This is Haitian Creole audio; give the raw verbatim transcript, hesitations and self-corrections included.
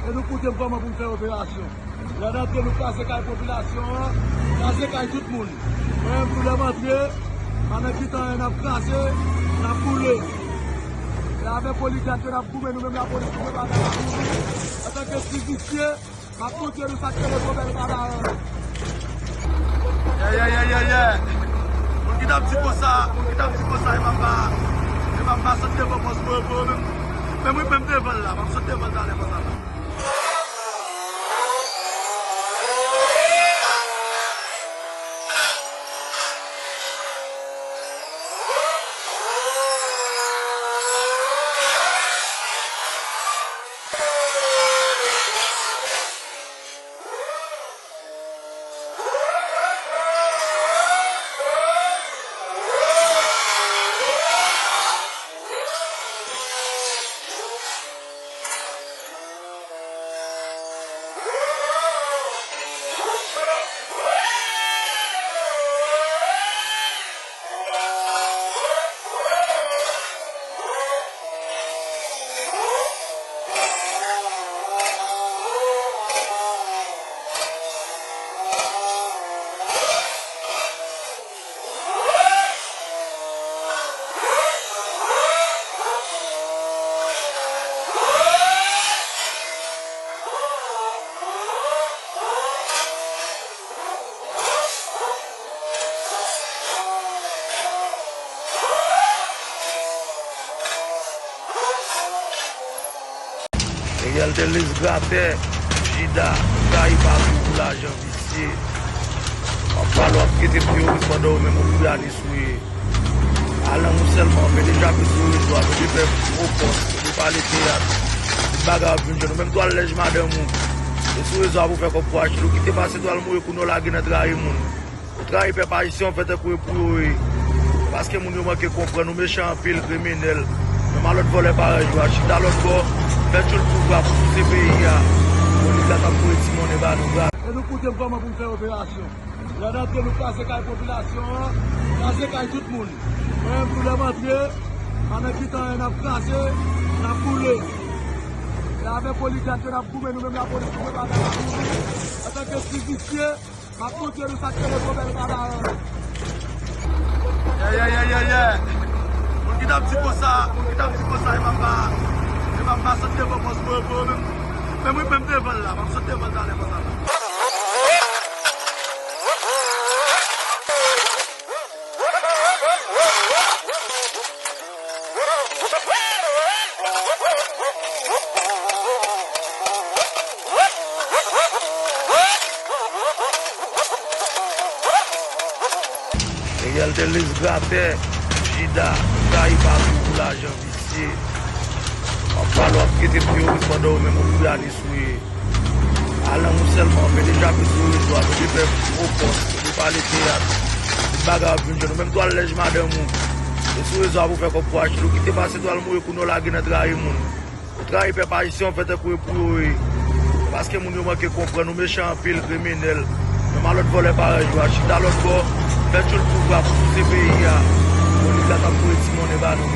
E nou koute m kòman pou n fè operasyon. Lè n antre, nou kraze kay popilasyon an, kraze kay tout moun. Mwen menm, tou lè m antre, pa nan kite anyen, n ap kraze, n ap boule. E avèk oligat yo, n ap goumen, nou menm lapolis, nou menm avèk nou. Antanke ti visye, m ap montre nou sa k rele pwobèl Kanaran. Yè, yè, yè, yè, yè. Moun ki t ap di konsa, moun ki t ap di konsa, e pa, pa, e pa, pa sot devan pòs mwen, mwen menm. Men mwen menm devan l la, m ap sot devan l talè konsa la. Ariel Delis gratè, Jida, trayi pa pou lajan. Visye. W ap pale, w ap kite teyoris pandan ou menm ou Gouyanis ou ye. Al nan ou sèlman, mete chapit sou rezo a, mete fè gwo pòs, mete pale teyat. Tout bagay ap vin jwenn ou. Menm tou al lèj madanm ou. E sou rezo a pou fè kòb pou achte l. Ou kite pase tou al mouri kounye a w lage nan trayi moun. Ou trayi pèp ayisyen, ou fè tankou e pou yo ye. Paske moun yo manke konprann, ou mechan anpil, kriminèl. Menm a lòt vòlè parèy ou a, chita lòt bò, fè tchoul pouvwa pou souse peyi a. Oligat ap voye ti monnen ba nou. E nou koute m kòman pou n fè operasyon. Lè n antre, nou kraze kay popilasyon an, kraze kay tout moun. Mwen menm, tou lè m antre, pa nan kite anyen, n ap kraze, n ap boule. E avèk oligat yo, n ap goumen, nou menm lapolis, nou menm avèk nou. Antanke ti visye, m ap montre nou sa k rele pwobèl Kanaran. Yè, yè, yè, yè, yè. Moun ki t ap di konsa, moun ki t ap di konsa, e pa, pa, e pa, pa sot devan pòs mwen, mwen menm. Men mwen menm devan l la, m ap sot devan l talè konsa la. Ariel Delis gratè, Jida, trayi pa pou lajan. Visye. W ap pale, w ap kite teyoris pandan ou menm ou Gouyanis ou ye. Al nan ou sèlman, mete chapit sou rezo a, mete fè gwo pòs, mete pale teyat. Tout bagay ap vin jwenn ou. Menm tou al lèj madanm ou. E sou rezo a pou fè kòb pou achte l. Ou kite pase tou al mouri kounye a w lage nan trayi moun. Ou trayi pèp ayisyen, ou fè tankou e pou yo ye. Paske moun yo manke konprann, ou mechan anpil, kriminèl. Menm a lòt vòlè parèy ou a, chita lòt bò, fè tchoul pouvwa pou souse peyi a. Oligat ap voye ti monnen ba nou.